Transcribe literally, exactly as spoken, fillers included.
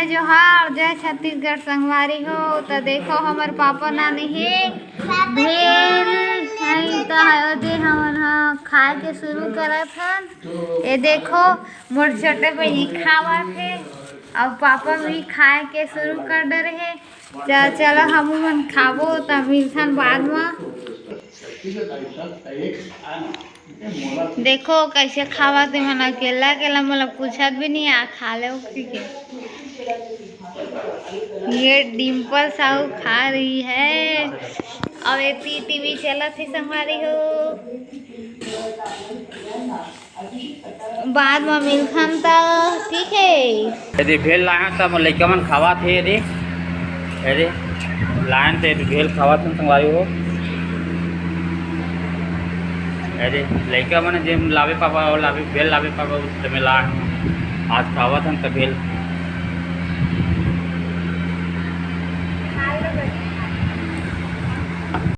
जोहार, जय छत्तीसगढ़ संगवारी हो। त देखो, हमर पापा लाने हे भेल, नहीं त हे दे, हमन ह खाए के शुरू करत हन। ये देखो, मोर छोटे बहिनी खावत हे, अउ पापा भी खाए के शुरू कर डरे हे। च-, चलो, हमू मन खाबो, त मिलथन बाद म। देखो, कैसे खावत हे मन, अकेला अकेला, मोला पूछत भी नहीं, आ खा ले, ठीक है। ये डिम्पल साहू खा रही है, अउ ये टी-, टीवी चलत हे, संगवारी हो। बाद म मिलथन त, ठीक है। यदि भेल लाए हन त मोर लइका मन खावत हे। यदि, यदि लाए हन त यदि भेल खावत हन, संगवारी हो। यदि लइका मन जे लावे पापा, वो लावे, भेल लावे पापा, उस समय लाए हन। आज खावत हन त भेल।